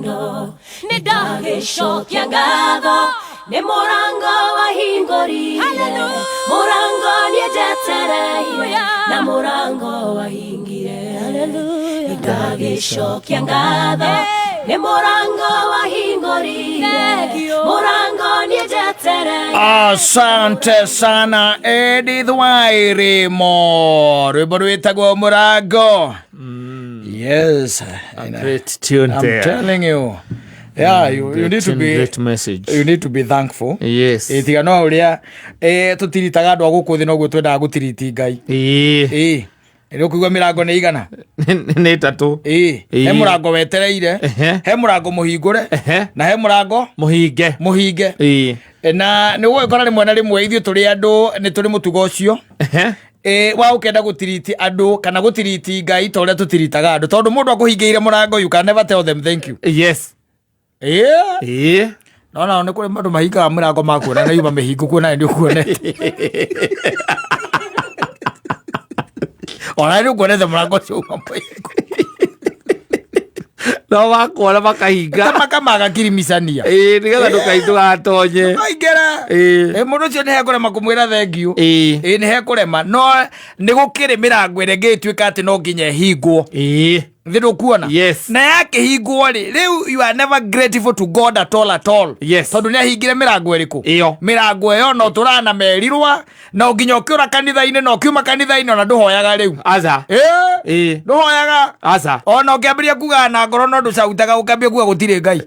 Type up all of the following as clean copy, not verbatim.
Wendo nĩ ndagĩcokia ngatho nĩ mũrango wahingũrire, mũrango niĩ njetereire na mũrango wahingire. Nĩ ndagĩcokia ngatho nĩ mũrango wahingũrire, mũrango niĩ njetereire. Asante sana Edith Wairimo, rwimbo rwitagwo Mũrango. Yes, A great tune I'm there. telling you. Yeah, you Great need to tune, be great message. you need to be thankful. Yes. Tiga no uria tutiritaga andu a guku thi noguo twendaga gutiriti Ngai. Ĩĩ. Nĩ ũkũigua mĩrango nĩ igana? Nĩ ĩtatũ. He mũrango wetereire, he mũrango mũhingũre, na he mũrango Mũhinge. mũhinge. Ĩĩ. Na nĩ ũgũgĩkora rĩmwe na rĩmwe ithuĩ tũrĩ andũ nĩ tũrĩ mũtugo ũcio wa ũkenda gũtiriti andũ kana gũtiriti Ngai ta ũrĩa tũtiritaga andũ, tondũ mũndũ akũhingĩire mũrango, you can never tell them thank you. Ĩĩ. No nao nĩ kũrĩ andũ mahingaga mũrango makuona na yuma mĩhingo kuona nĩ ũkuonete, ona nĩ ũkuonete mũrango ũcio uma mũhingo. No makuona makahinga. Ta makamaga kirimicania. Ĩĩ, nĩgetha ndũgatonye. Kaingĩra. Mũndũ ũcio nĩ hekũrema kũmwĩra thank you. Ĩĩ, nĩ hekũrema, no nĩ gũkĩrĩ mĩrango ĩrĩa ĩngĩtuĩka atĩ no nginya ĩhingwo. Thĩ ndũkuona? Yes. Na yakĩhingwo rĩ, rĩu you are never grateful to God at all at all. Tondũ nĩ ahingire mĩrango ĩrĩkũ? Ĩyo. Mĩrango ĩyo no tũrana merirwa na nginya ũkĩũra kanitha-inĩ na ũkiuma kanitha-inĩ ona ndũhoyaga rĩu. Aca. Ĩĩ. Ndũhoyaga. Aca. Ona ũkĩambĩrĩria kuga na ngoro no ndũcautaga, ũkĩambia kuga gũtirĩ Ngai.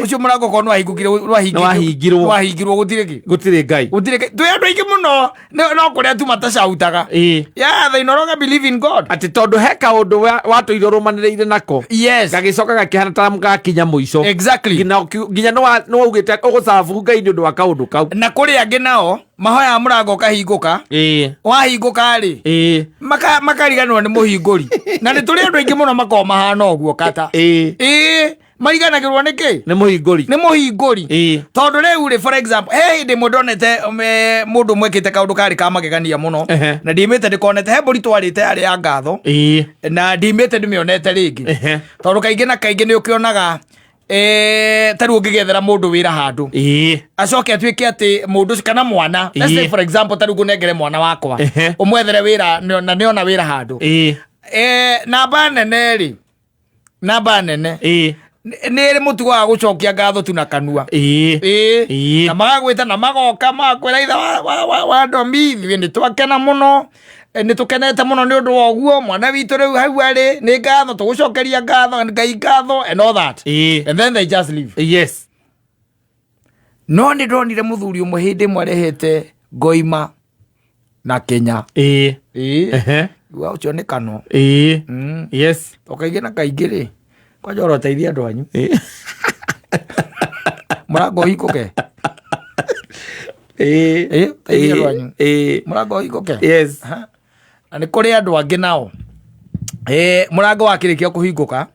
Ũcio mũrango korwo nĩwahingũkire, Nĩwahingirwo. nĩwahingirwo, gũtirĩ kĩ? Gũtirĩ Ngai. Gũtirĩ Ngai. Twĩ andũ aingĩ mũno no kũrĩa tu matacautaga. Yeah, they no longer believe in God. Atĩ tondũ he kaũndũ watũire ũrũmanĩrĩire nako. Gagĩcoka gakĩhana ta gakinya mũico. Nginya nĩwaugĩte ũgũcabu Ngai nĩ ũndũ wa kaũndũ kau. Na kũrĩ angĩ nao mahoyaga mũrango ũkahingũka. Wahingũka rĩ, makariganĩrwo nĩ mũhingũri. Na nĩ tũrĩ andũ aingĩ mũno makoragwo mahana ũguo kata. Ĩĩ, mariganagĩrwo nĩ kĩ? Nĩ mũhingũri. Nĩ mũhingũri. Tondũ rĩu rĩ, for example, he hĩndĩ ĩmwe ndonete mũndũ ũmwe ekĩte kaũndũ karĩ ka magegania mũno. Na ndimĩte ndĩkonete, he mbũri twarĩte yarĩ ya ngatho. Na ndimĩte ndĩmĩonete rĩngĩ. Tondũ kaingĩ na kaingĩ nĩ ũkĩonaga ta rĩu ũngĩgethera mũndũ wĩra handũ, acoke atuĩke atĩ mũndũ ũcio kana mwana, let's say for example, ta rĩu ngũnengere mwana wakwa, ũmwethere wĩra na nĩona wĩra handũ. Namba nene rĩ, namba nene nĩ ĩrĩ mũtugo wa gũcokia ngatho tu na kanua. Na magagwĩta na magoka magakwĩra ithe wa ndomi, ithuĩ nĩ twakena mũno, nĩ tũkenete mũno nĩ ũndũ wa ũguo mwana witũ rĩu hau arĩ, nĩ ngatho tũgũcokeria ngatho Ngai ngatho and all that. And then they just leave. No nĩ ndonire mũthuri ũmwe hĩndĩ ĩmwe arehete ngoima na Kenya. Wa ũcio nĩ kano. To kaingĩ na kaingĩ rĩ, kwanja ũroteithia andũ anyu. Mũrango ũhingũke. Teithia andũ anyu. Mũrango ũhingũke. Aha. Na nĩ kũrĩ andũ angĩ nao, mũrango wakĩrĩkia kũhingũka,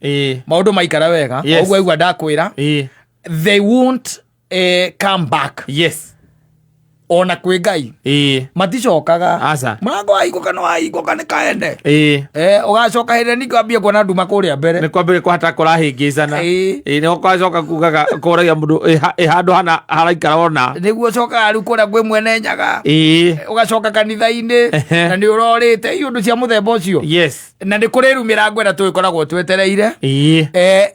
maũndũ maikara wega, ũguo aigua ndakwĩra, they won't come back. Ona kwĩ Ngai maticokaga. Aca. Mũrango wahingũka nĩ wahingũka, nĩ kaende. Ũgacoka hĩndĩ ĩrĩa ningĩ wambie kuona nduma kũrĩa mbere. Nĩ kwambĩrĩria kwahata kũrahĩngĩcana. Nĩ kwacoka kugaga kũragia mũndũ ĩ handũ hana haraikara ona. Nĩguo ũcokaga rĩu kũrĩa kwĩ mwene Nyaga. Ũgacoka kanitha-inĩ na nĩ ũrorĩte i ũndũ cia mũthemba ũcio. Na nĩ kũrĩ rĩu mĩrango ĩrĩa tũgĩkoragwo twetereire.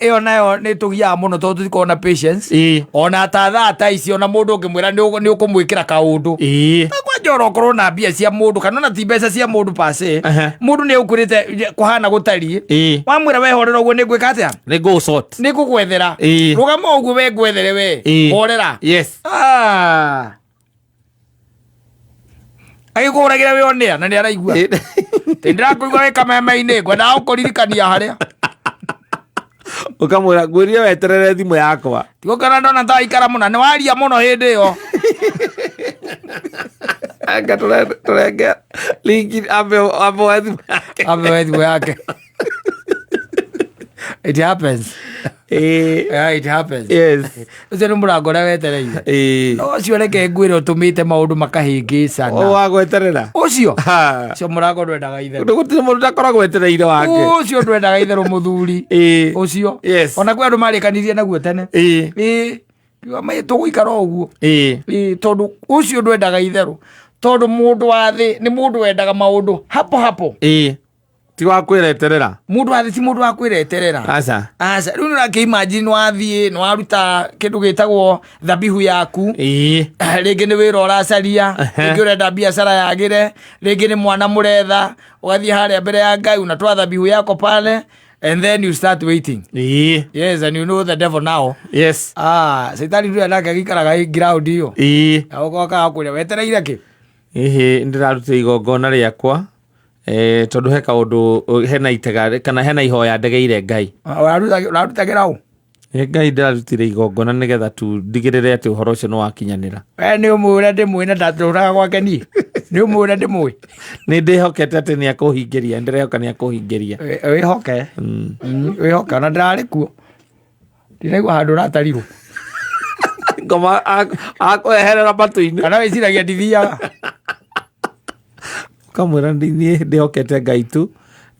Ĩyo nayo nĩ tũgiaga mũno tondũ tũtikoragwo na patience. Ona ta thaa ta ici, ona mũndũ ũngĩmwĩra nĩ ũkũmwĩkĩra kaũndũ. Na kwanja oro ũkorwo na mbia cia mũndũ kana ona ti mbeca cia mũndũ pase, mũndũ nĩ ũkwĩrĩte kũhana gũtariĩ. Wamwĩra wehorera ũguo nĩ ngwĩka atĩa? Nĩ ngũgũ-sort. Nĩ ngũgwethera. Rũgama ũguo we ngwethere we. Horera. Agĩkũhũragĩra wĩ onĩa na nĩ araigua. Tĩ ndĩrakũigua wĩ kameme-inĩ, ngwendaga gũkũririkania harĩa. Ũkamwĩra ngwĩrire weterere thimũ yakwa. Tigũkena ndona ta waikara mũno, nĩ waria mũno hĩndĩ ĩyo. Anga tũrenge lingi ambe ambe oe thimũ yake. Ambe oe thimũ yake. It happens. Ĩĩ. Yeah, it happens. Yes. Ũcio nĩ mũrango ũrĩa wetereire. Ĩĩ. No ũcio reke ngwĩre ũtũmĩte maũndũ makahĩngĩcana. Ũ wa gweterera. Ũcio. Ha. Ũcio mũrango ndwendaga itherũ. Gũtirĩ mũndũ ũtakoragwo etereire wake. Ũcio ndwendaga itherũ mũthuri. Ĩĩ. Ũcio. Yes. Ona kwĩ andũ marĩkanirie naguo tene. Ĩĩ. Ĩĩ. Kiuga, "Mĩ, tũgũikara o ũguo. Ĩĩ. Ĩĩ, tondũ ũcio ndwendaga itherũ. Tondũ mũndũ wa thĩ nĩ mũndũ wendaga maũndũ hapo hapo. Ĩĩ. Ti wa kwĩreterera. Mũndũ wa thĩ ti mũndũ wa kwĩreterera. Aca. Aca, rĩu nĩũrakĩ imagine nĩwathiĩ nĩwaruta kĩndũ gĩtagwo thabihu yaku. Ĩĩ. Rĩngĩ nĩ wĩra ũracaria, Ehe. rĩngĩ ũrenda biacara yagĩre, rĩngĩ nĩ mwana mũretha, ũgathiĩ harĩa mbere ya Ngai unatoa thabihu yako pale and then you start waiting. Ĩĩ. Yes, and you know the devil now. Yes. Ah, caitani ndũrĩa nake agĩikaraga ground ĩyo. Ĩĩ. Agoka agakwĩra wetereire kĩ? Ĩhĩ, nĩndĩrarutire igongona rĩakwa eh, tondũ he kaũndũ hena itega kana hena ihoya ndegeire Ngai. Ũrarutagĩra ũ? Nĩ Ngai ndĩrarutire igongona nĩgetha tu ndigĩrĩre atĩ ũhoro ũcio nĩ wakinyanĩra. We nĩ ũmũĩ ũrĩa ndĩmũĩ na ndatũraga gwake niĩ. Nĩ ũmũĩ ũrĩa ndĩmũĩ. Nĩ ndĩhokete atĩ nĩ akũhingĩria, ndĩrehoka nĩ akũhingĩria. Wĩhoke. Wĩhoke ona ndĩrarĩ kuo. Ndiraigua handũ ũratarirwo. Ngoma akweherera matũ-inĩ. Kana wĩciragia ndithiaga. Kamwĩra niĩ ndĩhokete Ngai tu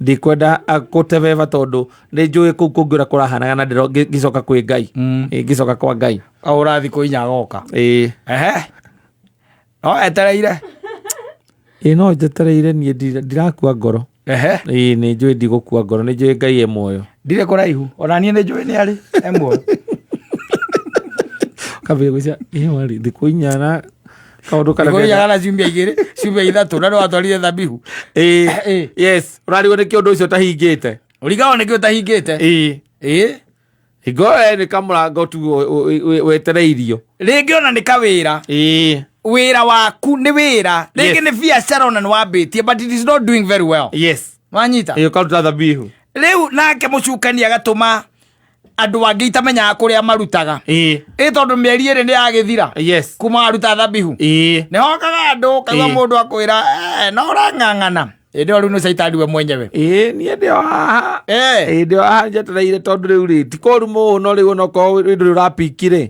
ndikwenda gũtebeba tondũ nĩ njũĩ kũu kũngĩ ũrĩa kũrahanaga na ngĩcoka kwĩ Ngai. Ĩĩ, ngĩcoka kwa Ngai. Ahũra thikũ inya agoka. Ĩĩ. Ehe. No etereire. Ĩĩ no njetereire niĩ ndirakua ngoro. Ehe. Ĩĩ nĩ njũĩ ndigũkua ngoro, nĩ njũĩ Ngai e muoyo. Ndirĩ kũraihu. Ona niĩ nĩ njũĩ nĩ arĩ e muoyo. Kambĩrĩria gwĩciria, ĩĩ warĩ thikũ inya na kaũndũ karĩa Thikũ inya kana ciumia igĩrĩ, ciumia ithatũ na nĩwatwarire thabihu. Ĩĩ. Ĩĩ. Yes, ũrarigwo nĩkĩ ũndũ ũcio ũtahingĩte. Ũrigagwo nĩkĩ ũtahingĩte. Ĩĩ. Ĩĩ. Hingo ĩyo nĩ kamũrango tu wetereirio. Rĩngĩ ona nĩ kawĩra. Ĩĩ. Wĩra waku nĩ wĩra. Rĩngĩ Yes. nĩ biacara ona nĩ wambĩtie but it is not doing very well. Yes. Wanyita? Ĩĩ ũkaruta thabihu. Rĩu nake mũcukani agatũma andũ angĩ itamenyaga kũrĩa marutaga. Ĩĩ. Ĩ tondũ mĩeri ĩrĩ nĩ yagĩthira. Yes. Kuma waruta thabihu. Ĩĩ. Nĩ hokaga andũ kaigua Ĩĩ. mũndũ akwĩra no ũrang'ang'ana. Ĩndĩ ĩyo rĩu nĩ caitani we mwenyewe. Ĩĩ niĩ ndĩ o haha. Ĩĩ. Ĩĩ ndĩ o haha njetereire tondũ rĩu rĩ ti kũru mũno rĩu onokorwo ndũrĩ ũrapiki rĩ.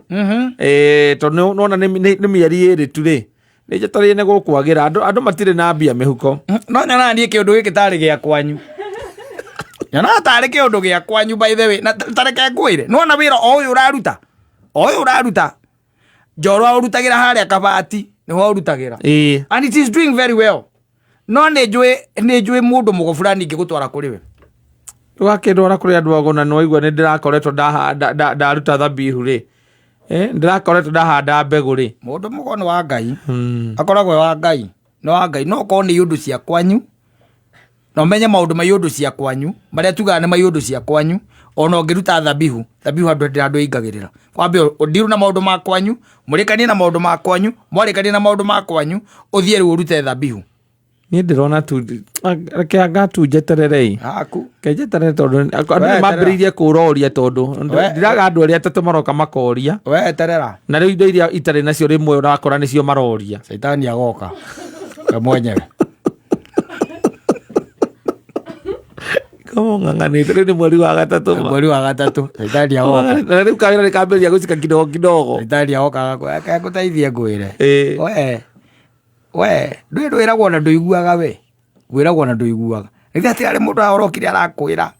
Ĩĩ tondũ nĩwona nĩ mĩeri ĩrĩ tu rĩ. Nĩ njetereire nĩ gũkwagĩra andũ andũ matirĩ na mbia mĩhuko. No nyonaga niĩ kĩũndũ gĩkĩ tarĩ gĩa kwanyu. Nyonaga tarĩ kĩũndũ gĩa kwanyu by the way. Na ta reke ngwĩre. Nĩwona wĩra o ũyũ ũraruta. O ũyũ ũraruta. Njorua ũrutagĩra harĩa kabati nĩho ũrutagĩra. Ĩĩ. And it is doing very well. No nĩ njũĩ nĩ njũĩ mũndũ mũgo fulani ingĩgũtwara kũrĩ we. Ũgakĩndwara kũrĩ andũ ago na nĩwaigua nĩ ndĩrakoretwo ndaruta thabihu rĩ. Ndĩrakoretwo ndahanda mbegũ rĩ. Mũndũ mũgo nĩ wa Ngai. Akoragwo e wa Ngai. Nĩ wa Ngai. No okorwo nĩ iũndũ cia kwanyu, na ũmenye maũndũ ma iũndũ cia kwanyu, marĩa tugaga nĩ ma iũndũ cia kwanyu, ona ũngĩruta thabihu, thabihu andũ ndĩ andũ aingagĩrĩra. Wambe ũndiru na maũndũ ma kwanyu, mũrĩkanie na maũndũ ma kwanyu, mwarĩkanie na maũndũ ma kwanyu, ũthiĩ rĩu ũrute thabihu. Niĩ ndĩrona tu, reke anga tu njetererei. Haku. Reke njeterere tondũ andũ We nĩ eterera. mambĩrĩirie kũroria tondũ We- ndiraga andũ arĩa atatũ maroka makoria. We eterera. Na rĩu indo iria itarĩ nacio rĩmwe ũrakora nĩcio maroria. Caitani agoka. We mwenyewe. Kama ng'ang'anĩte rĩu nĩ mweri wa gatatũ ma. Mweri wa gatatũ. Caitani agoka. Na rĩu kawĩra nĩ kambĩrĩria gũcika kidogo kidogo. Caitani agoka agakwĩra, reke ngũteithie ngwĩre. Ĩĩ. We. We, ndũĩ ndwĩragwo na ndũiguaga we. Wĩragwo na ndũiguaga. Rĩrĩa atĩ harĩ mũndũ arokire arakwĩra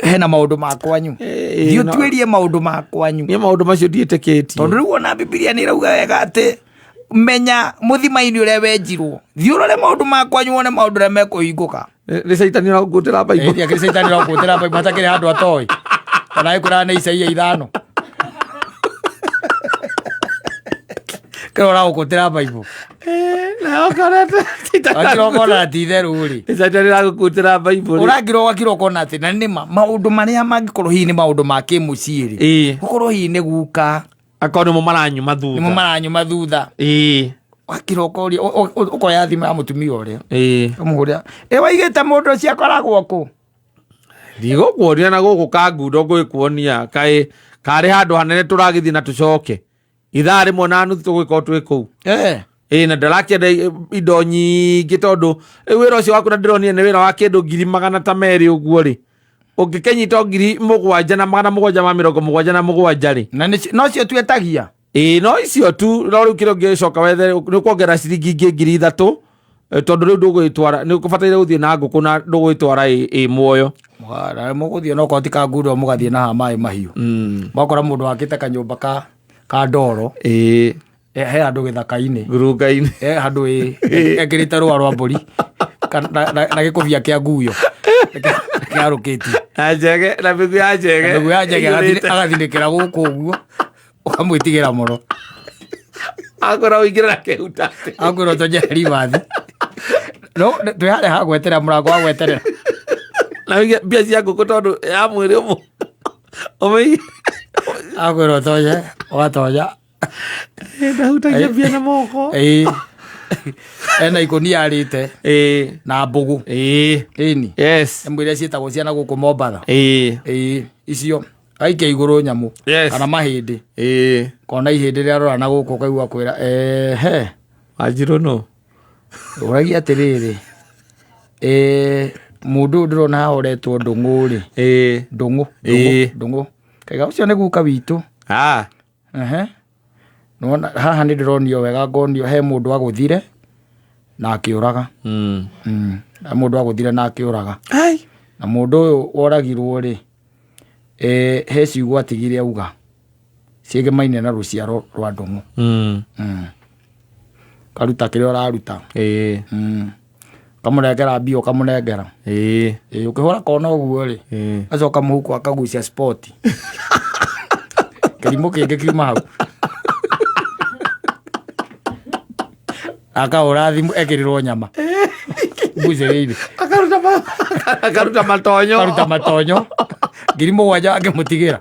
hena maũndũ ma kwanyu. Ĩĩ, Thiĩ no. ũtuĩrie maũndũ ma kwanyu. Niĩ maũndũ macio ndiĩtĩkĩtie. Tondũ rĩu ona Bibilia nĩ ĩrauga wega atĩ menya mũthima-inĩ ũrĩa wenjirwo. Thiĩ ũrore maũndũ ma kwanyu wone maũndũ ũrĩa mekũhingũka. Nĩ caitani ũrangũtĩra Bible. Ĩĩ, akĩrĩ caitani ũrangũtĩra Bible hatakĩrĩ handũ atoĩ. Ona ĩkwĩraga nĩ Isaia 5. Kĩrĩa ũragũkũtĩra Bible. Nayo ũkorete Wakira ũkona atĩ itherũ rĩ. Nĩ caitani ũragũkũtĩra Bible. Ũrakira ũgakira ũkona atĩ na nĩma maũndũ marĩa mangĩkorwo hihi nĩ maũndũ ma kĩmũciĩ rĩ. Ĩĩ. Gũkorwo hihi nĩ guka. Akorwo nĩmo maranyuma thutha. Nĩmo maranyuma thutha. Ĩĩ. Wakira ũkoria ũkoya thimũ ya mũtumia ũrĩa. Ĩĩ. Ũkamũhũrĩra. Ĩ waigĩte mũndũ ũcio akoragwo kũ? Ndigũkuonia na gũkũ kangundo ngũgĩkuonia kaĩ karĩ handũ hanene tũragĩthiĩ na tũcoke. Ithaa rĩmwe na nuthu tũgũgĩkorwo twĩ kũu. Ĩĩ na ndarakĩenda indo nyingĩ tondũ rĩu wĩra ũcio waku na ndĩronire nĩ wĩra wa kĩndũ ngiri magana ta merĩ ũguo rĩ. Ũngĩkĩnyita 7,777 rĩ. Na nocio twetagia. Ĩĩ, no icio tu. No rĩu kĩrĩa ũngĩcoka wethe nĩ kuongerera ciringi ingĩ 3,000, tondũ rĩu ndũgwĩtwara, nĩ ũbataire gũthiĩ na ngũkũ na ndũgwĩtwara ĩ muoyo. Mũgũthiĩ no koti ka ngundo, mũgathiĩ na haha maĩ mahiũ. Mwakora mũndũ wakĩte kanyũmba ka ndoro. He handũ gĩthaka-inĩ. Ngurunga-inĩ. He handũ ekĩrĩte rũa rwa mbũri na gĩkũbia kĩa nguyo kĩarũkĩtie. Na njege, na mĩguĩ ya njege. Mĩguĩ ya njege agathinĩkĩra gũkũ ũguo, ũkamwĩtigĩra mũno. Akwĩra ũingĩre na kĩhutatĩ. Akwĩra ũtonye ribathi. No twĩ harĩa ha gweterera, mũrango wa gweterera. Na ũige mbia cia ngũkũ tondũ ya mwĩrĩ ũmwe ũmĩige. Akwĩra ũtonye, ũgatonya. Ndahutagia mbia na moko. Ĩĩ, ena ikũnia arĩte na mbũgũ. Ĩni. Ĩmwe iria ciĩtagwo ciana gũkũ Mombatha. Ĩĩ, icio aikia igũrũ nyamũ. Kana mahĩndĩ. Kona ihĩndĩ rĩarora na gũkũ, ũkaigua kwĩra ehe. Wanjirũ no. Ũragia atĩrĩrĩ, mũndũ ũyũ ndĩrona haha ũretwo Ndũng'ũ rĩ. Ndũng'ũ. Ndũng'ũ kaiga ũcio nĩ guka witũ. Ehe. Nĩwona haha nĩ ndĩronio wega, ngonio he mũndũ agũthire na akĩũraga. He mũndũ agũthire na akĩũraga. Na mũndũ ũyũ woragirwo rĩ, he ciugo atigire auga ciĩgemaine na rũciaro rwa Ndũng'ũ. Karuta kĩrĩa ũraruta. Kamũnengera mbia, ũkamũnengera. Ĩĩ, ũkĩhũra kona ũguo rĩ, acoka mũhuko akagucia spoti, kĩrimũ kĩngĩ kiuma hau, akahũra thimũ ekĩrĩrwo nyama mbucĩrĩ-inĩ. Akaruta matonyo. Akaruta matonyo 7,000 akĩmũtigĩra.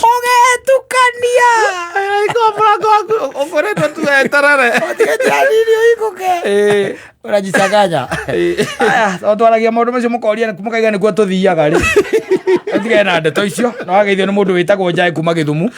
Ũgetukania. Iko mũrango waku ũkoretwo tu weterere. Tiganini ũhingũke. Ũrajicanganya. Aya, to twaragia maũndũ macio, mũkoria mũkaiga nĩkuo tũthiaga rĩ. Tigane na ndeto icio. No wageithio nĩ mũndũ wĩtagwo Njaĩ kuma Gĩthumu.